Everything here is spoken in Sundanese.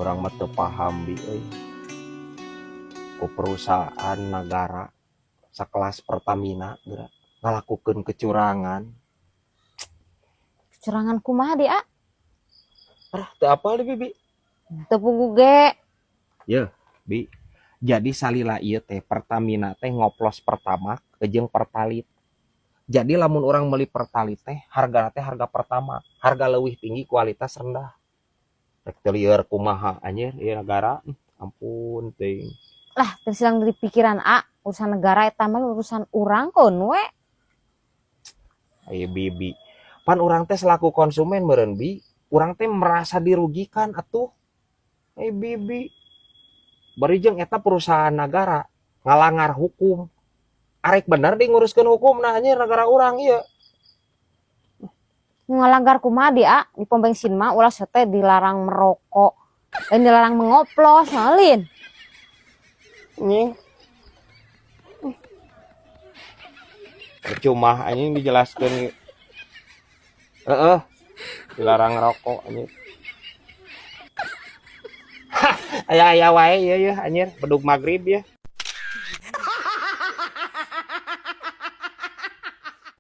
Urang mah teu paham, Bi, euy. Ku perusahaan negara sakelas Pertamina geura ngalakukeun kecurangan. Kecurangan kumaha dia? Ah, teu apal di Bibi? Teu puguh ge. Bi. Jadi salila ieu teh Pertamina teh ngoplos Pertamax jeung Pertalite. Jadi lamun urang meuli Pertalite teh hargana teh harga Pertamax, harga leuwih tinggi, kualitas rendah. Rek teu lieur kumaha anjir ieu negara, ampun teuing. Lah, teu silang dari pikiran A, urusan negara eta mah urusan urang kon we. Ayo Bibi. Pan urang teh selaku konsumen meureun, Bi, urang teh merasa dirugikan atuh. Eh, Bibi. Bari jeung eta perusahaan negara ngalanggar hukum. Arek bener di nguruskeun hukum nah anjir negara urang ieu. Ngalanggar kumaha dia? Di pom bensin mah ulah teh dilarang merokok. Dan dilarang mengoplos, ngalin. Anjing. Percuma anjing dijelaskeun. Heeh. Dilarang rokok anjing. Hah, aya-aya wae ieu yeuh anjir, bedug magrib ya.